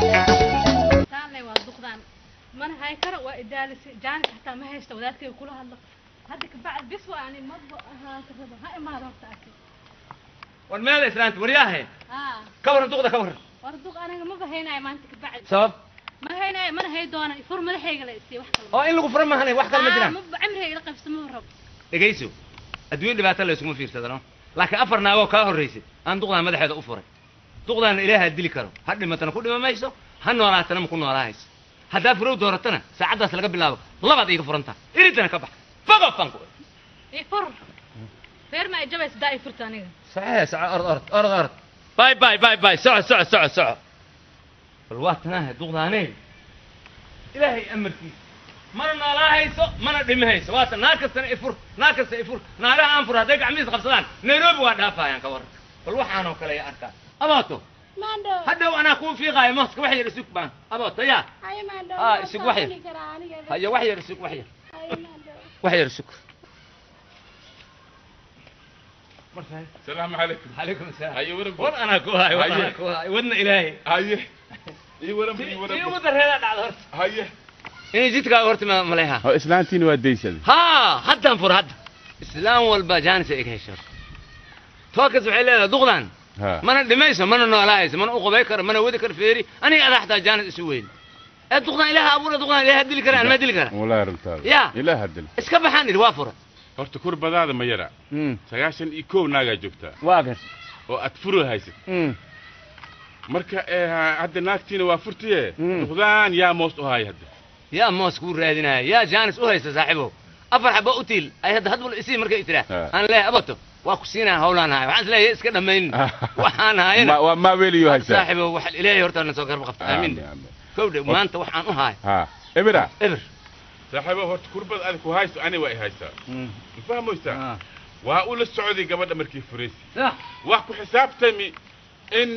Saalay waa duqdaan mana hay karo, waa idaalisi jaanis xataa ma haysto wadaadkayga kula hadlo hadda kabacdi bis waa ani maba ahaan karaba ha imaado horta asi. War meel islaanta waryaahe. Haa. Ka warran duqda, ka warran. War duq, aniga maba haynayo maanta kabacdi. Sabab? Ma haynayo, mana hay doona, fur madaxayga la isiiyo, wax kale. Oo in lagu furo maahan, wax kale ma jiraan. Maba cimrigayga la qaybsa, maba rabo. Dhegayso, adduun dhibaato la iskuma fiirsadano, laakiin afar naagoo kaa horraysay aan duqdaan madaxeeda u furay. Duqdaana ilaahaa dili karo, ha dhimatana ku dhima mayso, ha noolaatana ma ku noolaahayso. Haddaa furow dooratana, saacaddaas laga bilaabo labaad iiga furantaa, iridana ka bax, fogof baan ku ifur reer ma ay jabaysa daa ifurta aniga. Saxee, soco, orod, orod, orod, orod, bay bay bay bay, soco, soco, soco, soco. Bal waa tanaahe duqdaaney, ilaahay amarkiisa mana noolaahayso mana dhimahayso. Waata naag kastana ifur, naag kasta ifur. Naagaha aan fur hadday gacmihiis qabsadaan Nairobi waa dhaafayaan. Ka warran bal waxaanoo kale ya arkaa abooto. Maandho. Hadhow anaa kuu fiiqaayo mooska, wax yar isug baan abooto yaa. Haye maandho. Ah, isig wax yar. Cuni karaa aniga. Haye, wax yar isug, wax yar. Haye maandho. Wax yar isug. السلام عليكم. Calaykum asalaam. Haye waran. War anaa ku haay, war Haye. anaa ku haay, wadna ilaahay. Haye ii waran, ii tii waran. Ugu dareedaa dhacda horta Haye. Inay jidkaaga horta ma maleha. Oo islaantiina waa daysaday? Haa, haddaan fur, hadda islaam walba jaanis ay iga hesho. Tookas waxay leedahay duqdan ha mana dhimayso mana noolaahayso, mana u qubay karo, mana wadi karo. Feeri aniga adaa xataa jaanis isu weyn ee duqdan ilaaha abuura, duqdan ilaaha dili kara, anmaa dili kara. Wallahi runtaada. Ya. Ilaaha dil. Iska baxaan idhi, waa fura. Horta kurbadaada ma yara, 91 naagaa joogtaa. Waa gar. Oo aad furo haysad. Marka hadda naagtiina waa furtiye. Duqdaan yaa moos u haaya hadda? Yaa moos kuu raadinaya, yaa jaanis u haysta saaxiibow? Afar xabo u tiil ay hadda hadbal isii markay tiraa aan leeyahay abato waa ku siinaya, hawlaan haaya, waxaan isleeyahay iska dhammayn waxaan haayana. Waa maa weeliyo haysaa. Saaxiibow, waxa ilaahay horta na soo garba qabta, aamin. Aamin. Kowdhe, maanta waxaan u haay ha ebira. Eber. Saaxiibo, horta kurbad aad ku haysto ani waa i haysaa, ma fahmaysaa? Waa ula socday gabadha markii furaysay. Sax. Wax ku xisaabtami in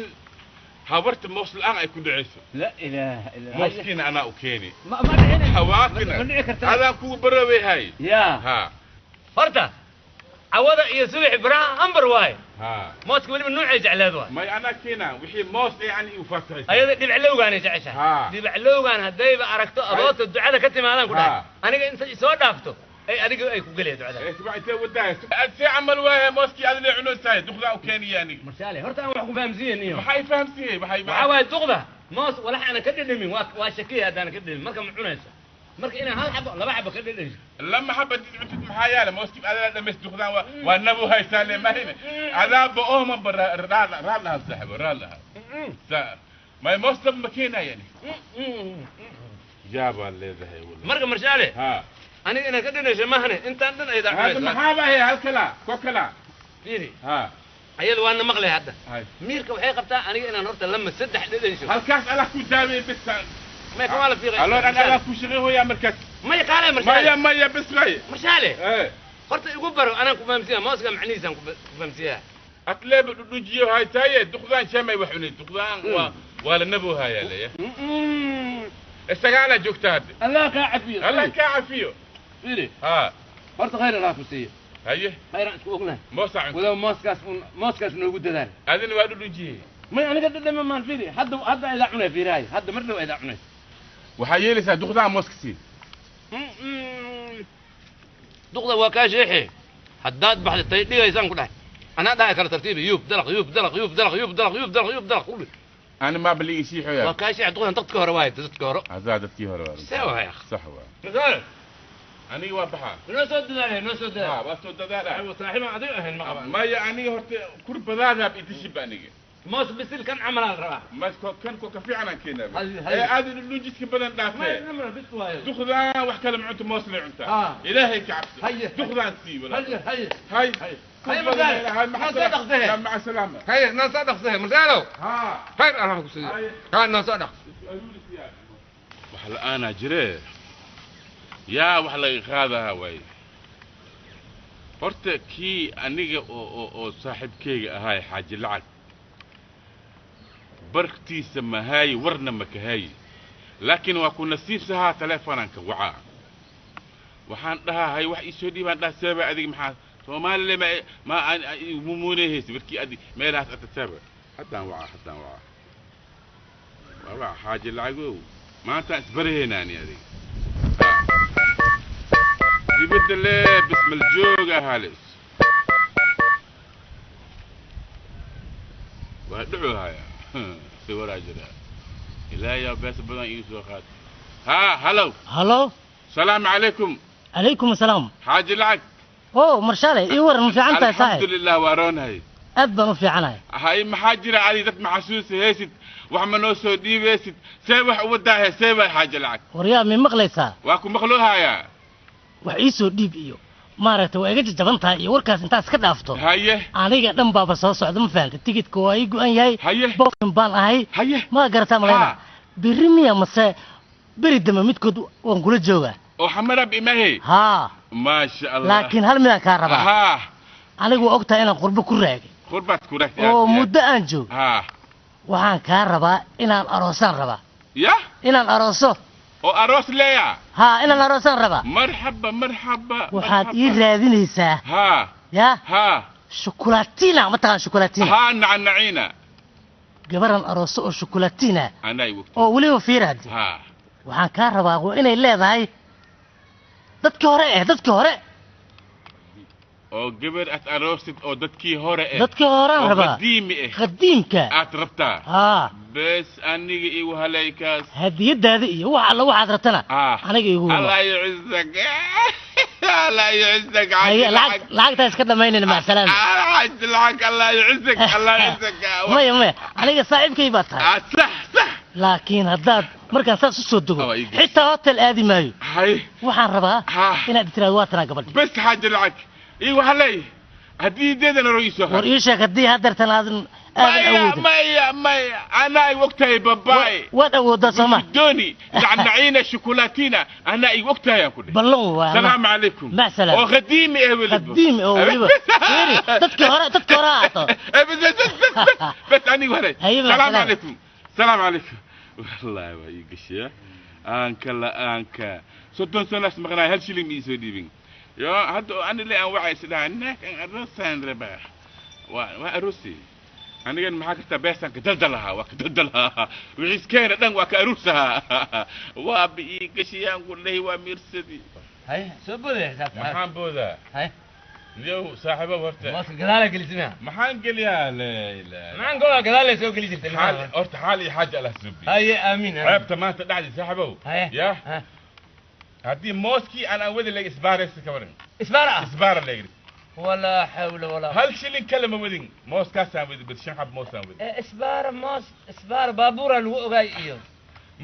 habarta moos la'aan ay ku dhacayso. La ilaaha illa. Mooskiina anaa u keeni. Ma dhicin. Hawaakina. Ma dhici kartaa. Adaan kugu baroobayhay. Yaa. Ha. Horta cawada iyo subaxi baraha ambar waaye. Ha. Mooska weliba nuucay jecleed waay. May anaa keena wixii moos ee ani iu faataxaysa. Ayada dhibclowgaanay jeceshahay. Dhibclowgaan haddayba aragto aboota ducada ka timaadaan ku dhahay aniga inta isoo dhaafto ay adiga ay ku gelaya ducada. Ee subax intee wadaaya aad see camal waaye mooskii aad lee cunaysahay, duqdaa u keenaya aniga. Marshaale, horta aan wax ku fahamsiiyen iyo maxay fahamsiiyey, waxay waxaa waaye duqda moos walax aanan ka dhedhemin waa shakiya haddaanan ka dhedhemin, marka ma cunayso, marka inaan hal xabo laba xabo ka dhedhemiso. Lama xaba did cuntid, maxaa yaala mooskii aad la dhamays, duqdaan waa nabu haysaa le mahine adaaba ooma raal laha saaxibo, raal laha may moos dab ma keenaya yani yaabaa leedahay wallahi. Marka marshaale ha aniga inaan ka dhedhesho mahane, intaan dhan aydaa هذا cunayso. maxaaba ahay hal kala ko kala. Fiiri. Ha. Ayada waana maqlay hadda. Hay. Miirka waxay qabtaa aniga inaan horta lama saddex dhedhensho. Halkaas allah ku daawey bis. May kan waa la fiiqay. Aloo dhan allah ku shaqeey hooyaa markaas. May qaalay marshaale. Maya maya bis may. Marshaale. Ee. Horta igu baro, anaan ku fahamsiiya mooska macnihiisaan ku fahamsiiyaa. Atleeba dhudhujiyo haytaaye duqdaan shamay wax cunay duqdaan waa la nabo hayaa leeya isagaalaa joogta hadda. Allah kaa cafiyo. Allah kaa cafiyo. Fiiri. Ha. Horta khayr Allah ku siiyo. Haye. Khayraan isku ognahay. Moosa cunta. Wadaw mooskaas un mooskaas noogu dadaal. Adina waa dhudhujiyey. May aniga dhadhama maan, fiiri hadda, hadda aydaa cunay, fiirahay hadda mar dhow aydaa cunay. Waxaa yeelaysaa duqdaan mooska sii. Duqda waa kaa sheexe, haddaad baxda tay dhigaysaan ku dhahay anaa dhahay kala tartiibi, yuub dalaq, yuub dalaq, yuub dalaq, yuub dalaq, yuub dalaq, yuub dalaq kulli. Ani maa baligi sii waa xoyaa. Kaa sheexe duqdan dadka hore waaye, dadka hore. Hadaa dadkii hore waa. See waay akh. Sax waa. Masaale. Aniga waa baxaa. Noo soo dadaale, noo soo ha dadaale. Waa soo dadaala. Saaxiibaan adiga ahayn ma qabaan. Maya aniga horta kurbadaadaab idishib aniga. Moos bisil kan camalaa la rabaa. Mas ko kan ko ka fiican aan keenaa. Hay. Ee aad dhujiska badan dhaafee. Bis waaye. Duqdaan wax kale ma cunto, moos lay cuntaa. Ah. Ilaahay ka cabso. Haye. Duqdaan sii walaa. Haye haye. Hay. Haye. Haye, Marsaale. Hay, maca Noo soo dhaqsee. salaama. Maca salaama. Haye, noo soo dhaqsee Marsaalow. Haa. Khayr Allah ku siiyo. Haye. Haa, noo soo dhaqs. Wax la'aanaa jire, yaa wax laga qaadahaa waaye. Horta kii aniga oo saaxiibkeyga ahaay, Xaaji Lacag, bartiisa mahaayi, warna ma kahaayi, laakiin waa ku nasiibsahaa. Teleefonaan ka wacaa, waxaan dhahaa hay wax iisoo dhiibaan dhaha. Seeba adiga maxaa Soomaalile ma mumuunehaysa markii adi meelahaas ata seeba. Haddaan wacaa, haddaan wacaa, waa waca. Xaaji Lacagow, maantaan isbarahaynaani adiga dibadda lee bismal jooga halis waa dhucu haya si waraa jira. Ilaahay beesa badan igu soo qaad. Haa, halow. Halo. Salaamu calaykum. Calaykum asalaam. Xaaji Lacag. Oo Marshaale, ii waran, ma fiican tahay saaxib? Alxamdulilah, waa roonahay. Aad baan u fiicanahay. Hay, maxaa jira? Adi dad maxasuusa haysid, wax ma noo soo dhiibaysid? See wax u wadaahe? See waay, Xaaji Lacag? Waryaa, mi maqlaysaa? Waa ku maqloohayaa. Wax ii soo dhiib iyo maaragtay waa iga jajaban tahay iyo warkaas intaas ka dhaafto. Haye. Aniga dhan baaba soo socda, ma fahantay? Tigidka waa ii go'an yahay. Haye. Booking baan ahay. Haye. Ma garataa malayna? Ha. Berri miya mase beri dambe midkood waan kula joogaa. Oo xamarab imahe? Haa. Maasha Allah. Laakiin hal midaan kaa rabaa. Haa. Anigu waa ogtahay inaan qurbo ku raagay. Qurbaad ku raagtay. Oo muddo aan joogo. Haa. Waxaan kaa rabaa inaan aroosaan rabaa. Ya. Inaan arooso. Oo aroos leeya? Haa, inaan aroosaan rabaa. Marxaba, marxaba. Waxaad ii raadinaysaa haa. yaa haa. Shukulatina, ma taqaan shukulatina? Haa, nacnaciina. Gabaran arooso oo shukulatina. Anaa i wogto. Oo weliba fiir haddi. Haa. Waxaan kaa rabaa waa inay leedahay dadkii hore dadkii hore. Oo gabar aad aroosid oo dadkii hore Dadkii horaan oo rabaa. Qadiimi Qadiimka. Aad rabtaa? Haa. Bes, aniga igu halaykaas. Hadiyadaada iyo wax alla waxaad rabtana aniga igu wado. Allah yucizak, Allah yucizak. Haye, lacag lacagtaa iska dhamaynayna, mac salaama. Xaaji Lacag, Allah yucizak, Allah yucizak. Maya, maya, aniga saaxiibkay baa tahay. Sax, sax. Laakiin haddaad markaan saas u soo dego, xitaa hotel aadi maayo. Hay. Waxaan rabaa inaad tiraado waa tanaa gabadhi. Bes, Xaaji Lacag igu halay hadiyadeedana ro iisoo. War ii sheeg haddii haddeertan aadan aadan maya awoodin. Maya, maya, anaa i ogtahay babaay. Waad awooddaa sooma? Dooni nacnaciina shukulatina, anaa i ogtahay aan ku dhihi. Ballan waa. Salaamu calaykum. Mac salaama. Oo qadiimi weliba. Qadiimi oo weliba fiiri, dadkii hore, dadkii hore ha ahaato. بس بس بس بس بس anigu haray. Haye, mac salaamu salaama. Calaykum, salaamu calaykum. Wallahi waa ii gashiya aanka la-aanka 30 sanaas maqnaay, hal shilin ma iisoo dhiibin. Yo hadda oo ani le aan waxay isdhahaa naag aan aroosaan rabaa, waa aroosi. Anigan maxaa kartaa? Beesaan ka daldalahaa, waa ka daldalahaa, wixii iskeena dhan waa ka aruursahaa. Waa bi ii gashiyaan ku dhahi, waa miirsadii. Hay, soo boodaya xisaabta. Maxaan boodaa? Hay. Yow saaxiibo, horta mooska gadaala gelisay. Maxaan geliyaa? Laa ilaaha. Maxaan golaa gadaala soo geli jirtay? xaal horta xaal iyo xaaja Allah suubi. Haye, aamiin, aamiin. Ceebta maanta dhacdi saaxiibow. Haye. Ya haddii mooskii aan wadi laga isbaaraysa ka waran? Isbaara ah? Isbaara laga. Walaa xawla walaa. Hal shilin kale ma wadin, mooskaasaan wadi bad, shan xab moosaan wadi. Isbaara moos, isbaara baabuura lagu ogaay iyo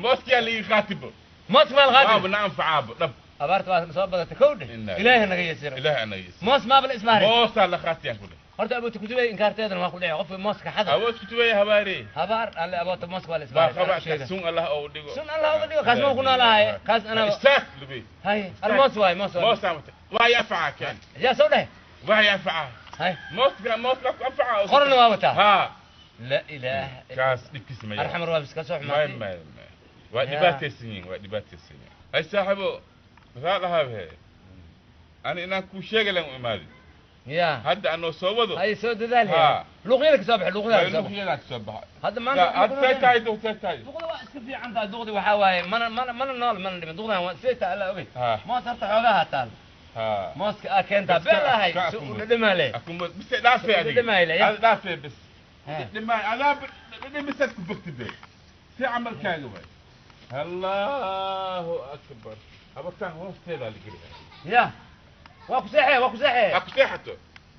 mooskiyaa laga qaatibo. Moos maal qaatib. Waaba na anfacaabo dhab. Abaarta waa soo badatay kowdhe. Ilaahay naga yasiro. Ilaahay naga yasiro. Moos maaba la isbaaray? Moosaa la qaatiyaan ku dheh. Horta aboota kutubay inkaarteedana waa ku dhacay qofka mooska xada. Awood kutubay habaare. Habaar alle, aboota mooska waa la waa isbaaray. qabaa, sun Allah oo dhigo. Sun Allah uga dhigo, kaas ma ku noolahay kaas ana. Istaag lubi. Hay, al moos waay, moos waay. Moosaan wata waa yanfacaa keen. Yaa soo dheh. Waa yanfacaa. Hay. Mooska, mooska ku anfacaa. Qorna waa wataa. Haa. La ilaaha. Kaas dhibkiisa ma arxam rawaabis ka soo may xumaatay. May may, waa Ya. dhibaataysan yihiin, waa dhibaataysan yihiin. Ay saaxiibo, maxaa dhahaa he, ani inaan kuu sheega lan u imaadi. Ya. Hadda anoo soo wado. Hay, soo dadaal. Haa. Luuqyada ka soo bax, luuqyada ka soo bax. Luuqyada ka soo baxa. Hadda maanta hadda see tahay duq, see tahay? Duqda waa iska fiican tahay. Duqdi waxaa waaye mana nool mana dhimin. Duqdan waa sidee tahay alla ogey. Moos horta xoogaha taal. Mooska aa keentaa beelahay si u dhadhamaale. Bise dhaafee adiga. Dhadhamaale ya. Ada dhaafee bes. Dhadhamaay adaa dhadhamisaad ku bogti be si camalkaaga waay. Allahu akbar, habartaan hoosteedaa la geli. Ya waa ku seexee, waa ku seexee. Ha ku seexato.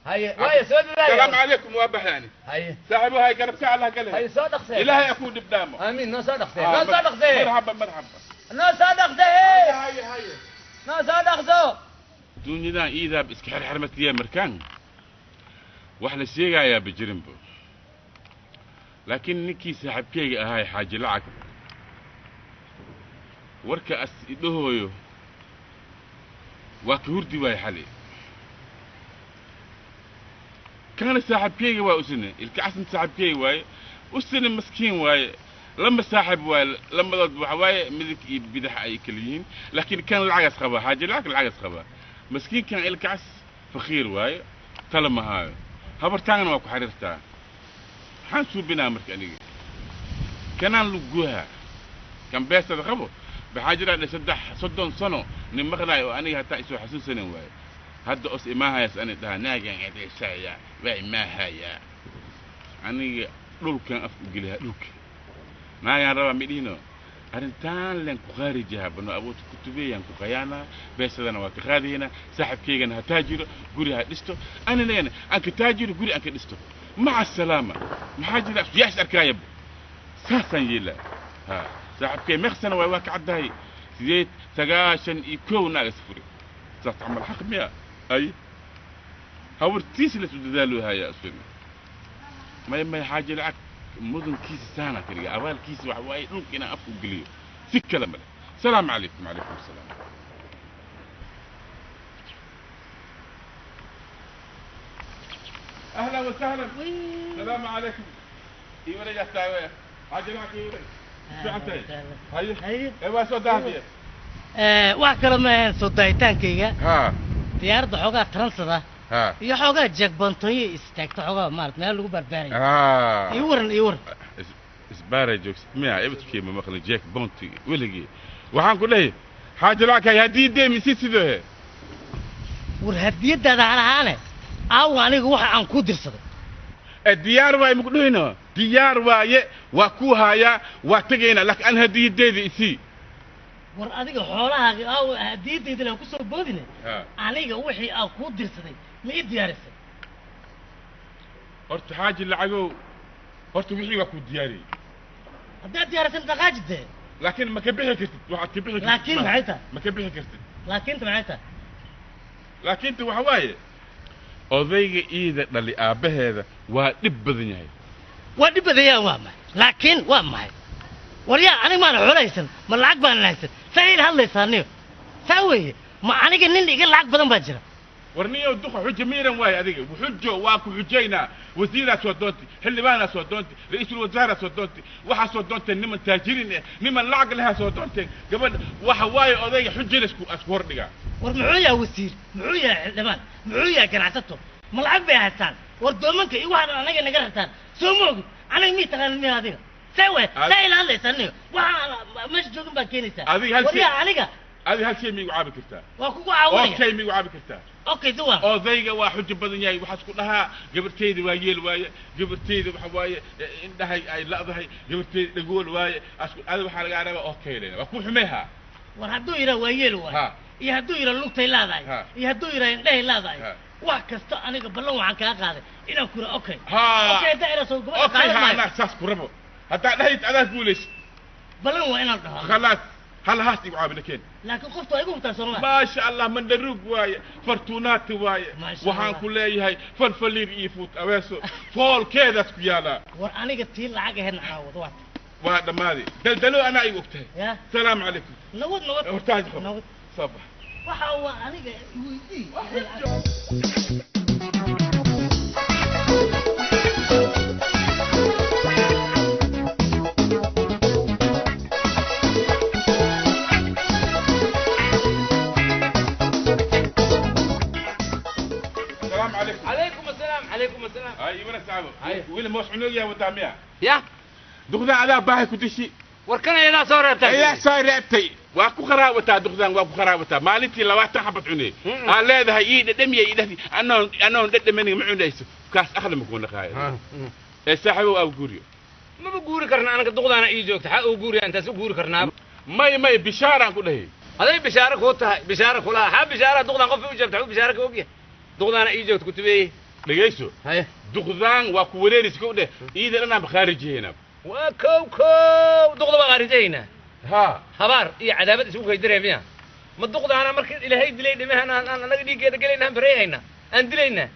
Haye, waaye soo dadaal. Salaamu calaykum, waa baxyaani. Haye. Saaxiibo, hay garabka Allah gale. Haye, soo dhaqsee. Ilaahay akuu dhibdhaamo. Aamiin, noo soo dhaqsee, noo soo dhaqsee. Marxaba, marxaba. Noo soo dhaqsee. Haye, haye. Noo soo dhaqso. Dunyadan iidaab iska xirxirmatiye markaan. Wax la sheegayaa bajirinbo, laakiin ninkii saaxiibkeyga ahaay Xaaji Lacag warka as idhahooyo waa ka hurdi waaye xali. Kana saaxiibkeyga waa usine ilka casan saaxiibkeyga waaye, usine maskiin waaye, lama saaxib waaye, lamadood waxa waaye midig iyo bidax ay kala yihiin. Laakiin kan lacagaas qabaa, Xaaji Lacag lacagaas qabaa, maskiinkan ilka cas fakiir waaye, tala ma haayo, habartaangana waa ku xariirtaa. Maxaan suubinaa marka aniga? Kanaan luguha kan beesada qabo maxaa jira dhe saddex 30 sano nin maqnaay oo aniga hataa isoo xasuusanin waaye. Hadda os imaahayas ani dhaha naagan edeeshaya waa imaahaya, aniga dhulkan afku geliyaa dhulka naagaan rabaa midhihino arrintaan len ku qaarijaha bano abuurta kutubeeyaan ku qayaanaa, beesadana waa ka qaadaynaa. Saaxibkeygana ha taajiro, guri ha dhisto, aninagana aan ka taajiro, guri aan ka dhisto. Maca asalaama. Maxaa jira yaas arkaayaba saasaan yeelaa. Ha saaxibkey meeqsana waay waa ka caddahay 98 naagas furi saas camal xaq miya ay hawartiis lasu dadaalo haya asfiri may may. Xaaji Lacag mudankiisa saana ka dhiga abaalkiisa waxa waaye dhulka inaan afku geliyo, si kale male. Salaamu calaykum. Calaykum asalaam. Ahlan wasahlan, salaamu calaykum. Ii wareegaas tahay Xaaji Lacag, ii wareeg fiican tahay. Haye. Haye. Ee waa soo daafiye. Wax kale ma ahayn soo daahitaankayga. Ha. Diyaaradda xoogaa taransada ha iyo xoogaa jeegboontoonyo istaagta, xoogaa maarata meel lagu barbaarayo. Ha. Ii waran, ii waran. Isbaaray joogsid miya? Ebadkii ma maqlin jeek bonti weligii. Waxaan ku leeyahay Xaaji Lacag haddii deemi si sidoo he. War hadiyadaada halahaane aawa aniga waxa aan kuu dirsaday. Ee diyaar waaye, maku dhehino diyaar waaye, waa kuu haayaa, waa tegaynaa, laakiin an hadiyadeeda isii. War adiga xoolahaaga aawa, hadiyadayda laan kusoo boodine. Ha. Aniga wixii aan kuu dirsaday ma ii diyaarisay? Horta Xaaji Lacagow, horta wixii waa kuu diyaariyey. Haddaad diyaarisan dhaqaaji dee. Laakiin ma ka bixi kartid, waxaad ka bixi kartid. Laakiin maxay tahay? Ma ka bixi kartid. Laakiinta maxay tahay? Laakiinta waxa waaye odayga iida dhali aabbaheeda waa dhib badan yahay. Waa dhib badayaan waa maxay? Laakiin waa maxay? War yaa aniga maana xoolo haysan, ma lacag baanan haysan? Saa ila hadlaysaa niyo, saa weeye, ma aniga nin iga lacag badan baa jira? War niyow duqa xujo miiran waaye, adiga xujo waa ku xujaynaa. Wasiiraa soo doonti, xildhibaanaa soo doonti, ra-iisul wasaaraa soo doonti, waxaa soo doonteen niman taajiriin eh, niman lacag lehaa soo doonteen. Gabadha waxa waaye odayga xujada isku isku hordhigaa. War muxuu yahay wasiir, muxuu yahay xildhibaan, muxuu yahay ganacsato? Ma lacag bay haystaan? War doomanka iyo waxaan anaga naga rartaan soo ma ogid? Aniga mii taqaanin miya adiga? Saa waay. Saa ila hadlaysaa niyo, waxaan meesha joogin baa keenaysaa. Adiga hal war shay- yaa aniga adiga hal shay miigu caabi kartaa? Waa kugu caawinaya. Okay, miigu caabi kartaa? Okay, duwa. Odayga waa xujo badan yahay, waxaas ku dhahaa gabarteyda waa yeel waaye, gabarteyda waxa waaye indhahay ay la'dahay, gabarteyda dhagool waaye. Asku adiga waxaa lagaa rabaa okay lena waa ku xumeeha. War hadduu yidhaa waa yeel waay Ha. iyo hadduu yidhaa lugtay leedahay Ha. iyo hadduu yidhaa indhahay leedahay, Ha. wax kasta aniga ballan waxaan kaa qaaday inaan ku yidhaa okay. Ha. Okay haddaa ila soo gabadha okay qaadan ha maayo. Anaa saas ku rabo haddaa dhahid adaa guulaysid. Ballan waa inaan dhaho. Khalaas, hal haas igu caabina keen. Laakiin qoftu waa igu hubtaa sooma? Maasha Allah, mandharuug waaye, fartuunaati waaye. Maasha waxaan Allah. ku leeyahay falfaliir iyo fuut aweeso foolkeedaas ku yaalaa. War aniga tii lacag ahaydna caawado waata. Waa dhammaaday daldalo, anaa igu og tahay. Ya. Salaamu calaykum. Nabad, nabad. Hortaaj qof. Nabad. Soo bax. Waxa waa aniga weydii. Salaamu calaykum. Calaykum asalaam, calaykum asalaam. Ay iwana sacabo. Ay. Weli moos cunoogyaa wadaa miya? Ya. Duqdaan adaa baahay ku dishi. War kana idaa soo reebtay. Ayaa soo reebtay, waa ku qaraawataa duqdaan, waa ku qaraawataa. Maalintii 20 xabad cunee aa leedahay ii dhadhamiya ii dhahdi anoon dhadhamanin ma cunayso, kaas aqli ma kuu naqaayo ee saaxiibow aa guuriyo. Maba guuri karna anaga, duqdaana ii joogta, xaa uu guuriya intaas u guuri karnaa. May may, bishaaraan ku dhahay. Haday bishaaro kuu tahay, bishaaro kulaha xaa bishaara duqdaan qof u joogta xuu bishaaro ka ogyahay? Duqdaana ii joogta kutubeeye. Dhegayso. Haye. Duqdaan waa ku wareeraysa kow dheh, iida dhanaan bakaarijihayna. Waa kow kow, duqda waa qaarijaynaa. Ha. Habaar iyo cadaabad isugu kaydaree miya? Ma duqdaana markii Ilaahay dilay dhimahan aan anaga dhiiggeeda gelayna aan bareehaynaa aan dilaynaa.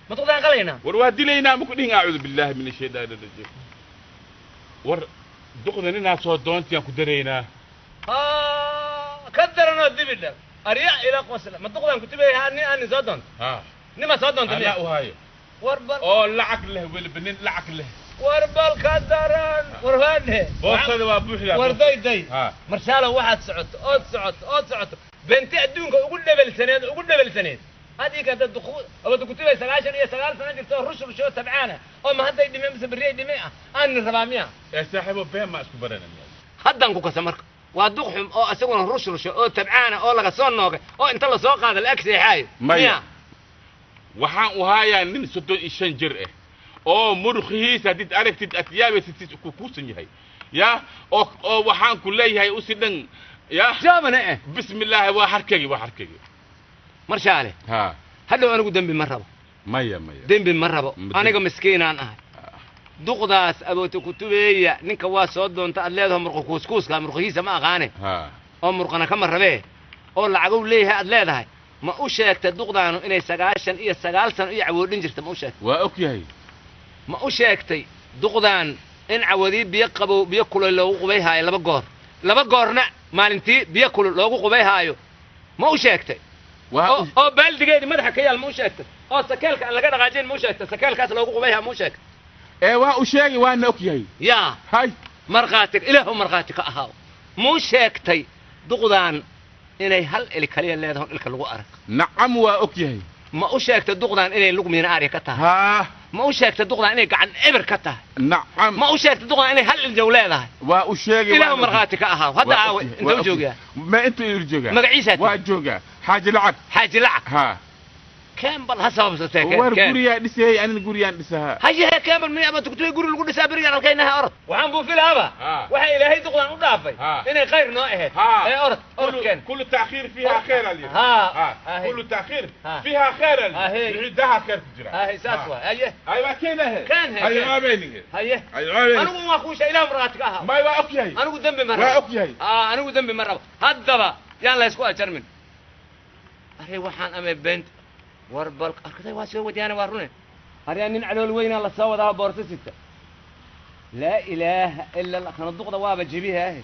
Ma duqdaan qalaynaa? War waa dilaynaa, ma ku dhihin acuudu billaahi min ashaydaani rajiim. War duqda ninaa soo doontiyaan ku daraynaa. Ka daranoo dibi dhal arya ila qosla. Ma duqdaan kutubaya nin aanin soo doonto? Ha. Nima soo doonta miya? Anaa u hayo. War bal oo lacag leh, weliba nin lacag leh. War bal ka daran, war haadhe. Boostada waa buuxdaa. War day day. Ha. Marshaalo, waxaad socoto ood socoto ood socoto, beenti adduunka ugu dhebelsaneed, ugu dhebelsaneed adiga hadda duqu abada kutubay 99 sano jirto oo rush rushoo tabcaana oo ma hadday dhime mise berriyay dhime ah aanin rabaa miya? Ee saaxiibo, been maa isku baranaya. Haddaan ku kasa marka waa duq xum oo isaguna rush rusho oo tabcaana oo laga soo noogay oo inta lasoo qaada la ag seexaayo. Maya. Miya? Waxaan u hayaa nin 35 jir ah oo muruqihiisa haddiid aragtid atyaabaysid ku kuusan yahay ya oo waxaan ku leeyahay usi dhan ya. Jaamane eh. Bismillaahi, waa harkaygi, waa harkaygi. Marshaale. Ha. Hadhow anigu dembi ma rabo. Maya, maya. Dembi ma rabo. Ma Aniga miskiinaan ahay. Duqdaas aboota kutubeeya ninka waa soo doonta aad leedaho murqa kuuskuuska murqihiisa ma aqaane. Ha. Oo murqana kama rabee oo lacagow leeyahay aad leedahay, ma u sheegta duqdaanu inay 99 sano iyo cawoodhin jirta? Ma u sheegtay? Waa og yahay. Ma u sheegtay duqdaan in cawadii biyo qabow biyo kulul loogu qubay haayo laba goor, laba goorna maalintii biyo kulul loogu qubay haayo? Ma u sheegtay? Waa oo oo baaldigeedii madaxa ka yaal ma u sheegtay? Oo sakeelka aan laga dhaqaajin ma u sheegtay? Sakeelkaas loogu qubay haa ma u sheegtay? Ee waa u sheegay, waana og yahay. Yaa. Hay. Markhaati ilaahu markhaati ka ahaaw, muu sheegtay duqdaan inay hal ili kaliya leedaho ilka lagu arag? Nacam, waa og yahay. Ma u sheegtay duqdaan inay lugmiina aarya ka tahay? Ha. Ma u sheegtay duqdaan inay gacan eber ka tahay? Nacam. Ma u sheegtay duqdaan inay hal iljow leedahay? Waa u sheegay. Ilaahu waana og yahay. markhaati ka ahaaw. Hadda Waa aawe og yahay, inta waa u og joogaa? yahay. Ma inta uu joogaa? Magaciisaa tiri? Waa joogaa, Xaaji Lacag. Xaaji Lacag. Ha. Keen bal ha sababsatee, keen. War Keen. guriyaa dhisayay, anina guriyaan dhisahaa. Hayehe, keen bal miya ama tugtubay guri lagu dhisaa berigaan alkaynaha. Orod, waxaan buufilaaba Ha. waxa Ilaahay duqdaan u dhaafay Ha. inay khayr noo ahayd. Ha. Ee orod, orod, keen. كل تأخير فيها خير اليوم. ها. ها. ها. كل تأخير ها. فيها خير اليوم. ها هي. يعيدها خير تجرى. haye, saas waay, haye. أيوة كين هي. كان هي، أيوة. كان. ما بينك. Haye. أيوة ما بينك. Anigu waa kuusha, ilaah markhaati ka ahaa. ما يوا أوكي. Anigu dembi ma waa rabo. og yahay. Aa, anigu dembi ma rabo. Haddaba yaan la isku ajarmin arre waxaan ame beent. War bal arkaday, waa soo wadiyaana, waa rune. Aryaa nin calool weynaa la soo wadaa, boorso sita. Laa ilaaha ila Allah, kana duqda waaba jibiha ahe.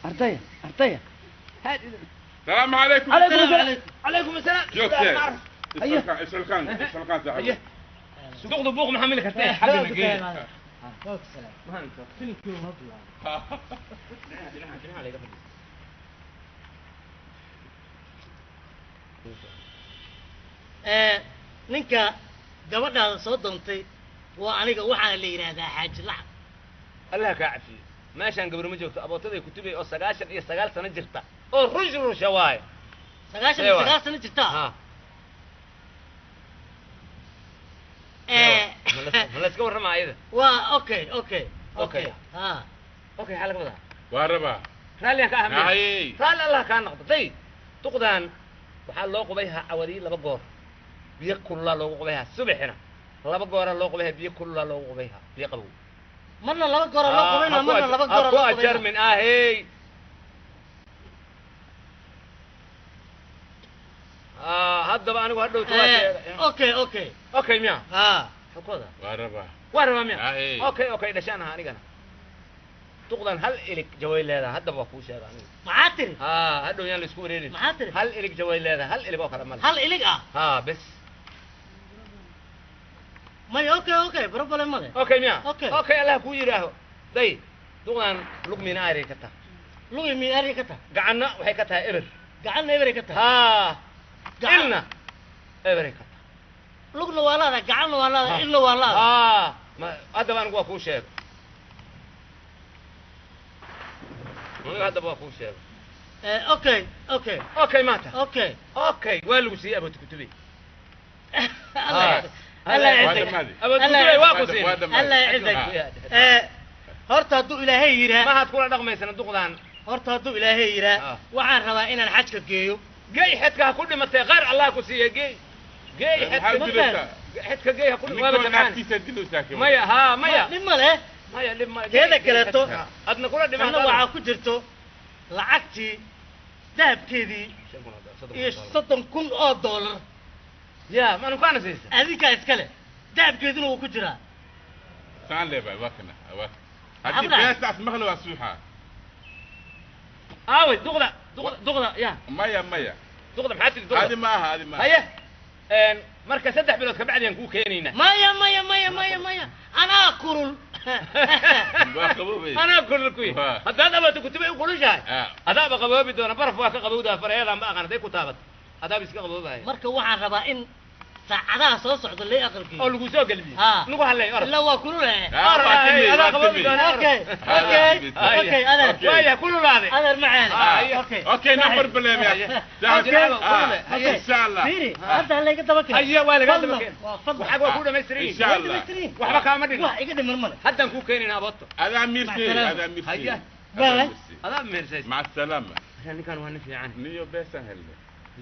Ardaya, ardaya. السلام عليكم. calaykum asalaam, calaykum asalaam. جوك. أيه. اسلقان اسلقان Haye. صاحبي. Duqda buuq ma xamili kartee, xagga na geeya. Ee ninka gabadhaada soo doontay waa aniga, waxaana la yidhaahdaa Xaaji Lacag. Allah kaa cafiyo, meeshaan gabri ma joogto. Abootaday kutubay oo 99 sano jirta oo rush rusha waaye. 99 sano jirtaa? Ha. Ee ma la iska warramaa ayada? Waa okay, okay. Okay. Okay, ha. Okay, xaa laga wadaa? واربا. Raalliyan ka ah miya? هاي. Raalli Allah kaa noqdo. Day, duqdan waxaa loo qubay haa cawadii laba goor biyo kululaa loogu qubay haa, subaxina laba gooraa loo qubay haa, biyo kululaa loogu qubay haa, biyo qabow. Marna laba goora loo qubayna, marna laba goora ku loo qubayna. Ajarmin ahey. Haddaba anigu hadhow Ee, okay, okay. Okay miya? Ha. Xukooda. واربا. Waa rabaa miya? Aye. Okay, okay, dhashaan aha anigana. Duqdan hal ilig jaway leedahay, haddaba waa kuu sheega aniga. Maxaa tiri? Ha, hadhow yaan la isku wareerin. Maxaa tiri? Hal ilig jaway leedahay, hal ilig oo kale male. Hal ilig ah? Ha, bes. May, okay, okay, problem male. Okay miya? Okay. Okay, Allah kuu yidhaaho. Day, duqdan lugmiina aaray ka tahay. Lugi mi ari ka tahay? Gacanna waxay ka tahay eber. Gacanna eberay ka tahay? Ha. Ilna eberay ka tahay. Lugna waa laada, gacanna waa laada, ilna waa laada. Ha, ma haddaba anigu waa kuu sheego, anigu haddaba waa kuu sheego. Ee okay, okay. Okay maanta. Okay. Okay, waa lagu siiyey abooti kutubi. Allah يعزك. Allah يعزك. Abooti kutubi waa ku siin. Allah يعزك. Ee horta hadduu Ilaahay yidhaa Mahaad kula dhaqmaysana duqdan? Horta hadduu Ilaahay yidhaa, waxaan rabaa inaan xajka geeyo. Geey xedka, ha ku dhimatay, qaar Allah ku siiyey. Geey, geey xedka. Xedka geey, ha ku waaba نيكون jamcaan. ناكتيسا دلو ساكن. Maya, ha, maya. Dhib ma leh. Maya, dhib ma Teeda kaleeto, adna kula tanna dhimaa. waxaa ku jirto lacagtii dahabkeedii iyo $30,000. Ya ma nukaana siisa? Adinkaa iskale, dahabkeeduna wuu ku jiraa. Saan leebay, waa kana, waa haddii Maxaa? Beesaas maqla waa suuxaa. Aaway duqda, duqda, duqda ya? Maya, maya. Duqda maxaa tiri, duqda? Adi ma aha, adi ma aha. Haye, marka 3 bilood kabacdi aan kuu keenaynaa. Maya, maya, maya, maya, maya, anaa kulul. Waa qaboobay. Anaa kulul kuyi. Waa. Haddaad abato kutubay u kulushahay, Ah. adaaba qaboobi doona. Baraf waa ka qabowdaa, farayadan ma aqaan hadday ku taabato, adaaba iska qaboobaya. Marka waxaan rabaa in saacadaha soo socda lay aqalkiyo Oo lagu soo gelbiyo. Ha. Nagu hadlay, orod. Ilaa waa kulul. Ah, waa timi, adaa waa qaboobi timi. doona. Okay, okay, okay, adeer. Okay. Waaya kululaaday. Adeer macaane. Ah, okay. Okay, no problem ya. Okay. Okay. Insha Allah. Fiiri, hadda layga daba keen. Haye, waa lagaa daba Fadlan, keen. waa fadlan. Waxaag waa ku dhamaystiran yihiin. Insha Allah. Waxba kaama dhigin. Wax iga dhiman male. Haddaan kuu keenayna abooto. Adaa miirsi, Mac salaama. adaa miirsi. Haya. Bye. Adaa meersays. مع السلامة. Ninkan waa nin fiican. Niyo beesan helne.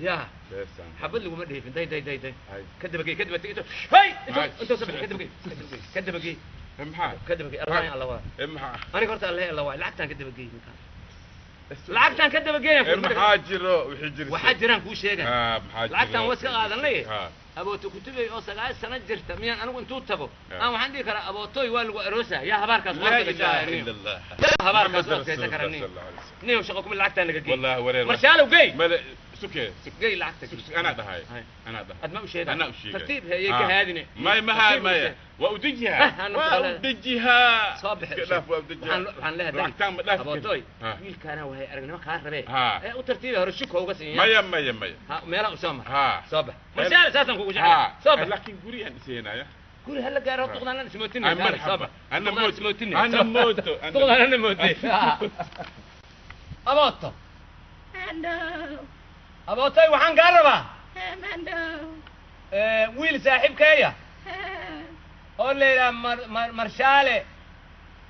Ya. Beesan. Xabad laguma dheefin. Day, day, day, day. Hay. Ka dabagey, ka dabagey. Hey, Hay. intoo sabix, ka dabagey, ka dabagey, maxaa? ka dabagey. Allah, Allah waa. Maxaa? Aniga horta Allah, Allah waa. Lacagtaan ka dabagey ninkan, lacagtaan ka dabageeya. Maxaa jiro? Wixii jiro. Waxaa jiraan kuu sheegay. Ah, maxaa jiro? Lacagtaan waa iska qaadanay. Ha. Abooto kutubey oo 9 sano jirta miyaan anigu intuu tago Ah. aan waxaan dhihi karaa abootoy waa lagu aroosa? Yaa habaarkaas لا إله إلا الله. Yaa habaarkaas u محمد adkaysan رسول kara? الله Nin صلى الله عليه وسلم. nin shaqo kuma lacagtaan naga gey. والله wareer. Marshaalow gey. male suke suke. Gey lacagta. Suke, أنا dhahay. Hay. أنا dhahay. Ad ma u sheegaa? أنا u sheegay. Tartiib hayay ka haadine. may maha Tartiib u maya sheeg. waa udejihaa. Ah, waa udejihaa. Soo bixi. Iska dhaaf, waa udejihaa. Waxaan leeyahay Lacagtaan ma dhaafi. abootoy Ha. wiilkaana waxay aragnimo kaa rabee. Ha. Ee u tartiibi hore shuka uga siiya. Maya, maya, maya. Ha, meelaha u soo mar. Ha. Soo bax marshaale, saasaan kugu jeclaa. Soo bax. laakiin gurigaan dhiseynaya. Guri hala gaaro, duqdaan aan ismootinay. Ay, marxaba. Ana Duqdaan mooto. ismootinay. Ana mooto. Duqdaan ana mootay. Abooto. Mandow. Abootoy, waxaan kaa rabaa Hee, Mandow. Wiil saaxiibkeeya Hee. oo la yidhaha Marshaale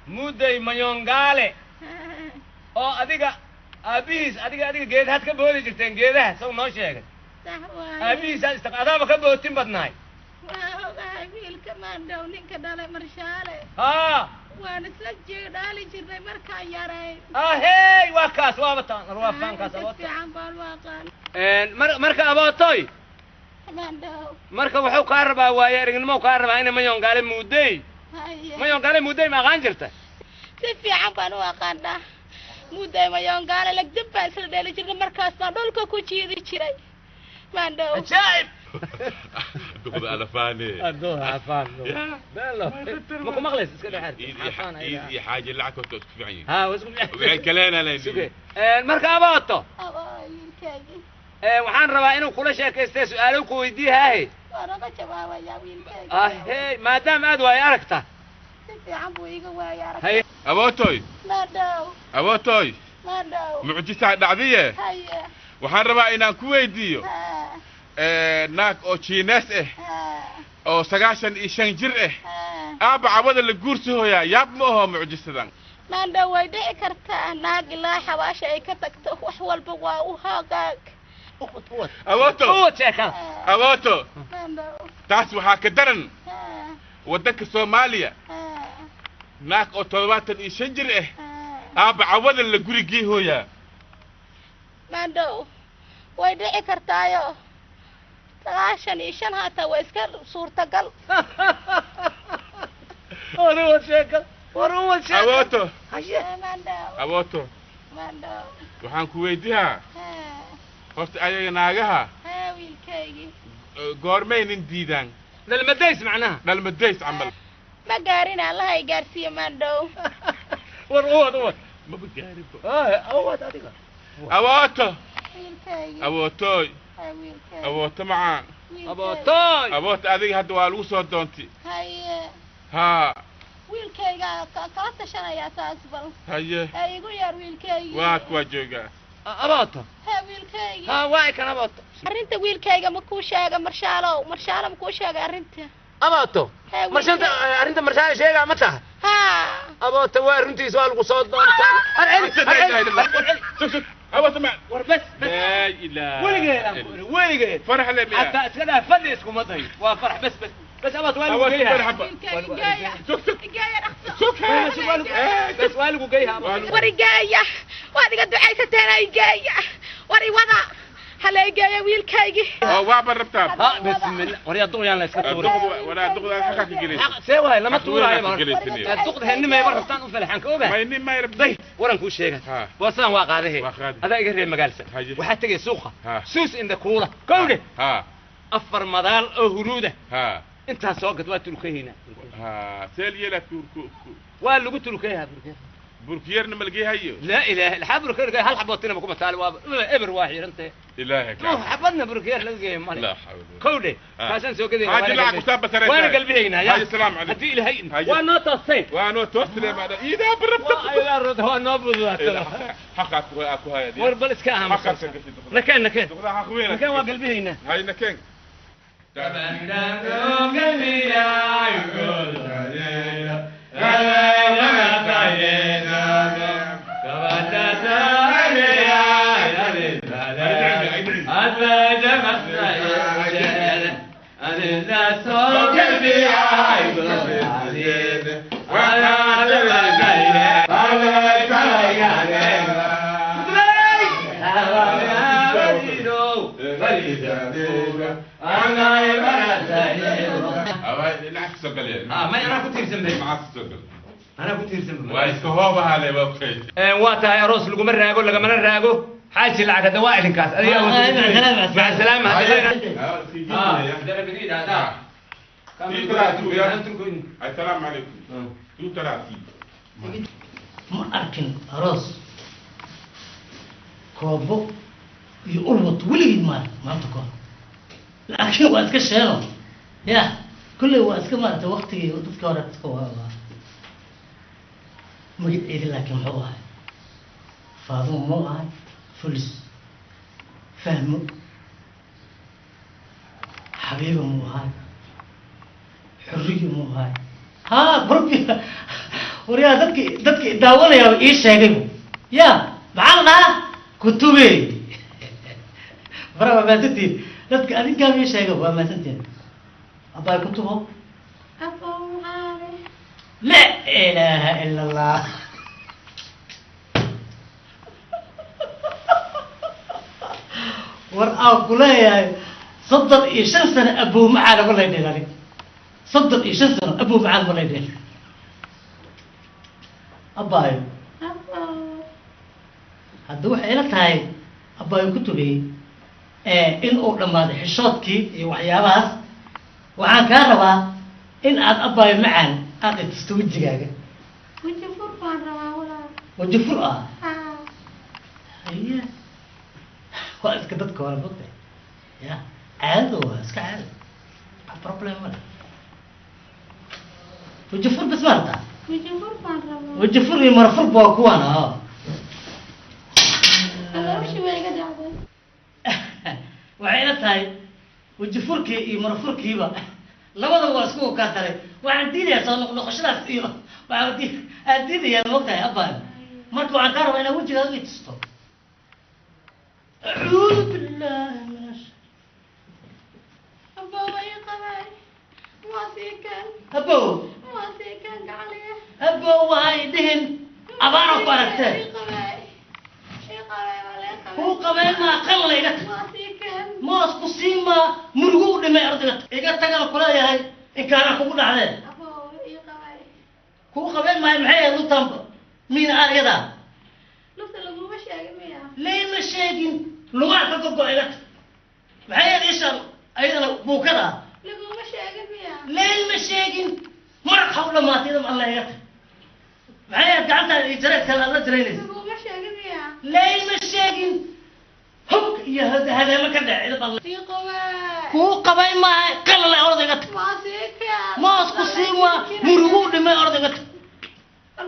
Muday Mayongaale Hee. oo adiga aabbihiis adiga geedahaad ka boodi jirteen, geedaha saw noo sheegay. Sax waaye. Aabbihiis aad adaaba ka bootin badnahay. Waa ogahay wiilka Mandow, ninka dhalay Marshaale. Haa. Waan isla jeedhaali jirnay markaan yaray. Ahey, waa kaas, waaba taan, waa faankaas. Si Abooto fiican baan u aqaan. Marka abootoy, Mandow. marka wuxuu kaa rabaa waaye aragnimo kaa rabaa ina Mayongaale Muudey. Haye. Mayongaale Muudey ma aqaan jirta? Si fiican baan u aqaanaa Muday Mayongaale. Lagdib baan isla dheeli jirnay, markaas baan dhulka ku jiidi jiray, Mandow. Ajaa'ib. Duqda alafaane. Ma ku maqlays? Iska dhexaar. Iid iyo xaaje lacag horta isku fiican yihiin. Ha, waa isku Waxay kaleena leeyihiin. Suge. Marka abooto, Abaa wiilkaygii. Waxaan rabaa inuu kula sheekaystay, su-aalo ku weydiihaahe. Waan uga jawaabayaa wiilkayga. Ahey, maadaama aad waayo aragta. Si fiican buu iiga waaya arag. Haye. Abootoy. Mandow. Abootoy. Mandow. Mucjisaa dhacdiye. Haye. Waxaan rabaa inaan ku weydiiyo Ha. naag oo Jiinees ah Ha. oo 95 jir ah Ha. aabba cawada la guursahoyaa. Yaab ma aho mucjisadan? Maandhow, way dhici kartaa. Naag ilaa xabaasha ay ka tagto wax walba waa u hagaag. Abooto. Uwad sheekada. Abooto. Maandhow. Taas waxaa ka daran Ha. waddanka Soomaaliya Ha. naag oo 75 jir ah Ha. aabba cawada la gurigii hooyaa. Maandhow, way dhici kartaayo 95 haataa waa iska suurtagal. War uwad sheekada, war uwad sheekada. Abooto. Haye. Maandhow. Abooto. Maandhow. Waxaan ku weydiihaa Ha. horta ayaga naagaha Ha, wiilkaygii. Goormaynin diidaan? Dhalmadays macnaha. Dhalmadays camal. Ma gaarin, Allaha i gaarsiiyo, Maandhow. War uwad, uwad. Maba gaarinba. Uwad adiga. Abooto. Wiilkaygii. Abootoy. Ha, wiilkaygii. Abooto macaan. Wiilkaygii. Abootoy. Abooto, adiga hadda waa lagu soo doonti. Haye. Haa. Wiilkayga kala tashanayaa taas bal. Haye. Ee, igu yeer wiilkaygii. Waa kuwaa joogaa. Abooto. Ha, wiilkaygii. Ha, waa kan abooto. Arrinta wiilkayga ma kuu sheega Marshaalow? Marshaalo ma kuu sheegay arrinta? Abooto. Hee, Marshanta wiilkayga. arrinta marshaale sheegaa ma taha? Ha. Abooto, waa runtiis, waa lagu soo doontaa. Sug, sug, abooto ma War bas, bas. laa ilaaha. Weligeed aan ku iri, weligeed. Farax le miya? Xataa iska dhaaf, fadhi iskuma dayo, waa farax. Bas, bas, bas, abooto, waa lagu Abooto. geeyaa. Marxaba. Wiilkayga geeya. Sug, sug. Geeya dhaqso. Sug. Bas, waa lagu geeyaa. Waa lagu- War igeeya, waad iga ducaysateen, igeeya. War iwada. Halaygeeya wiilkaygii. Oo waa barabtaa. Ha, bismillah, waryaa duqyaan la iska tuuray. Walaa duqda xaqa ka gelaysa. See waay, lama tuuraayo. Xaq gelaysa. Duqda hennimay bar rabtaan u falaxan ka ogahay. May nin may rabtay. Day waran kuu sheega. Ha. Boosadan waa qaadahe. Waa qaadi. Adaa iga reer magaalsa. Haye. Waxaa tegay suuqa. Ha. Suus inda kuula kowdhe. Ha. 4 madaal oo huruuda. Ha. Intaas soo gad, waa tulkahaynaa. Ha, seel yeela ku Waa lagu tulkayaa burkeer. Burkiyerna malgey hayo. Laa ilaaha illa burkeer, hal xabootina ma kuma taal, waa eber, waa xiirantay. Ilaahay ka. Ruux xabadna burkeer laga geeyo male. Laa xawla. Kowdhe. Ha. Kaasaan soo gadayna. Haji lacag ku saabasaraysa. Waana galbihaynaa ya. Haji, salaam calaykum. Haddii ilaahay Haji. waa noo toostay. Waa noo toosle maada iidaa barabta. Waa ilaa rod waa noo bududaatay. Xaqaad ku ku haya. War bal iska aha. Xaqaad ka gashay duqda. Nakeen, nakeen. Duqda xaq weyn. Nakeen, waa galbihaynaa. Hay, nakeen. Lacag soo galeen. May anaa ku tiirsan bay. Maxaa soo gal? Anaa ku tiirsan bay. Waa iska hoobaha le, waa kay. Waa tahay, aroos laguma raago, lagamana raago. Xaaji, lacag hadda waa idinkaas. Adiga maca salaama. Assalaamu calaykum. 230. Ma arkin aroos koobo iyo ulwad weligeed maarag maanta kahor, laakiin waa iska sheeno ya kolley, waa iska maaragtay waktigii dadka hore iska waa magaceedi. Laakiin muxuu ahay? Faadumo muu ahay? Fulis Fahmo Xabiiba muu ahay? Xurriyi muu ahay? Ha, barbi waryaa, dadki daawanayaa ii sheegay ya, maxaa la dhahaa? Kutube bara, waa mahadsantihin dadka adinkaaba ii sheegay, waa mahadsantihin. Abaay Kutubo. Abow maxaale. La ilaaha ila Allah. War aan ku leeyahay 35 sano abow macaan ma lay dhehen anig, 35 sano abow macaan ma lay dhehen abaayo. Abow. Hadda waxay ila tahay abaayo Kutubey in uu dhammaaday xishoodkii iyo waxyaabahaas. Waxaan kaa rabaa in aad abaayo macaan aad itusto wejigaaga. Weji fur baan rabaa, walaal. Weji fur ah? Haa. Haye, waa iska dadka hore mogtahay ya, caadada waa iska caado, wax problem ma leh. Weji fur bas ma rabtaa? Weji fur baan rabaa. Weji fur iyo marafurba waa kuwaan ah. Calooshii way iga dhacday. Waxay ila tahay weji furkii iyo marafurkiiba labadaba waa isku kaataray. Waxaan diidayaa soo noqnoqoshadaas iyo waxaan aan diidayaa mogtahay abaayo. Marka waxaan kaa rabaa inaad wejigaaga i tusto. Acuudu billahi min ash Abow waa ii qabay. Waa sii kan. Abow. Waa sii kan gacaliya. Abow, waxay dhihin abaara ku aragtee. Ii qabay. Ii qabay, waa lee qabay. Kuu qabeen maa, qalala iga tag. Waa sii kan. Moos ku sii maa, murugo u dhimay ardayga iga tagana kuleeyahay, inkaana kugu dhacdee. Abow ii qabay. Kuu qabeen maayo, maxay ahayd lugtaanba miina aryada? Lugta laguma sheegin miya? Layma sheegin, lugaha ka gogo iga tag. Maxay ahayd ishaan ayadana buukada ah? Laguma sheegin miya? Layma sheegin, maraq ha u dhamaatay idam alla, iga tag. Maxay ahayd gacantaada iyo jareedka aad la jaraynaysa? Laguma sheegin miya? Layma sheegin, hog iyo hadeemo ka dhec idam alla. Ii qabay. Kuu qabay maaha, qalala orda iga tag. Waa sii kan. Moos ku sii maa, murugo u dhimay orda iga tag.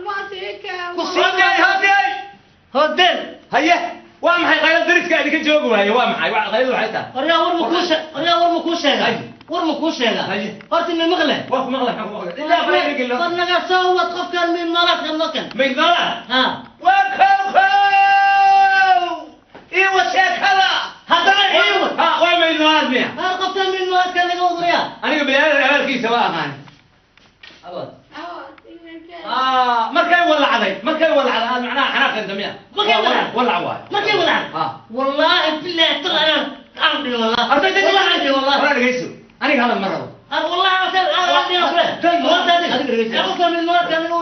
Waa sii kan. Ku sii Hodey, hodey. Hodeel. Haye, waa maxay qaylo dariska idinka joogi waaye? Waa maxay waa qayladu waxay tahay? Waryaa, war ma kuu shee waryaa, war ma kuu sheega? Haye. War ma kuu sheega? Haye. Horta mi maqle? Waa ku maqlay, maxaan ku maqlay ilaa qaylo gelo. War naga soo wad qofkan mi malaadka nokan. Maydnala. Ha. Waa kow kow iwa sheekada. Haddana iiwa. Ha, waa maydnalaad miya? Har qofkan mi malaadka naga wad waryaa. Aniga biniaadan abaalkiisa waa aqaan abood. Awood, ii weyn. Ah, markay walacday aad macnaha xanaaq. keenta miya? Markay wadaan. Walac waay. Markay wadaan. Ha. Wallaahi billahi tala inaan aan dhin wallahi. Wallahi aan dhin wallahi. Waraa dhegeyso, aniga hadal ma rabo. Wallahi aan dhin kule. Adiga dhegeyso.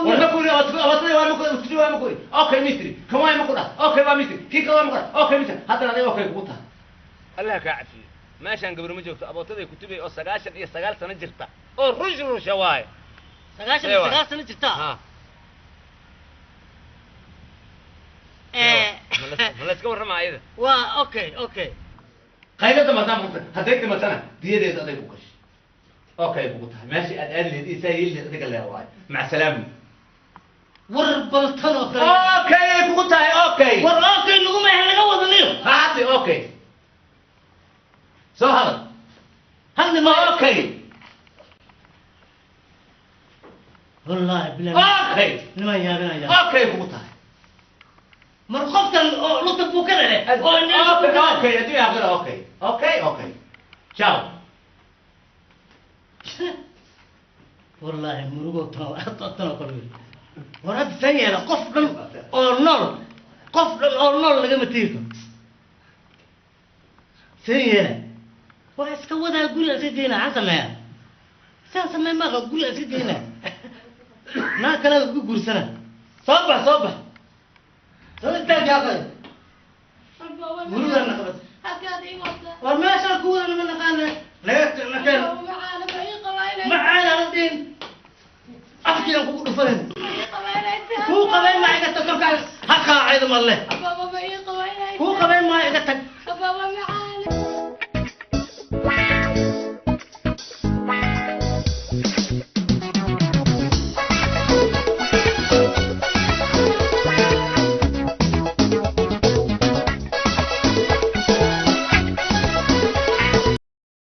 War ma kuri abatay waa ma kuri waa ma kuri. Okay mystery kan waa ma ku dhah. Okay waa mystery kii kale waa ma ku dhah. Okay mystery haddana adiga okay kugu tahay. Allah kaa cafiyo. Meeshaan gabar ma joogto, abootaday kutubay oo 99 sano jirta oo rush rusha waaye. 99 sano jirta. Ha. Ma la iska warramaa ayada? Waa okay okay. Qaylada maadaama ku hadday dhimatana diyadeeda aday ku gashay. Okay kugu tahay meeshii aad aadi lahayd iyo saa yeeli lahayd adiga lee waaye. Maca salaama. War bal tan oo kale. Okay ay kugu tahay okay. War okay naguma ahan laga wadaniyo. Ha hadli okay. Soo hadal. Hadli ma. Okay. Wallaahi billahi. Okay. Niman yaabinaya. Okay kugu tahay. Mar qofkan oo lugta buukada leh oo indhaha Okay buukada leh. okay adduunya aakhira okay. Okay okay. Ciao. Wallaahi murugo tan oo kale wey. War hadda san yeela qof dhan oo nool, qof dhan oo nool lagama tegi karo. San yeela waa iska wadaa guriga iska geynaa. Maxaan sameeyaa? Saan sameey maaqa guriga iska geynaa, naa kalada ku guursana. Soo bax, soo bax, soo istaag yaaqay. Murugaa naqbad. Halkaad ii wadaa. War meeshaan ku wada nama naqaana laga nakeen. Macaana ma ii qabaynaysaa? Macaana la dhihin, afkiiaan kugu dhufanin. Ma ii qabaynaysaa? Kuu qabayn maa, iga tag. Korkaan ha kaacayda malle. Ababa ma ii qabaynaysaa? Kuu qabayn maa, iga tag. Ababa macaan.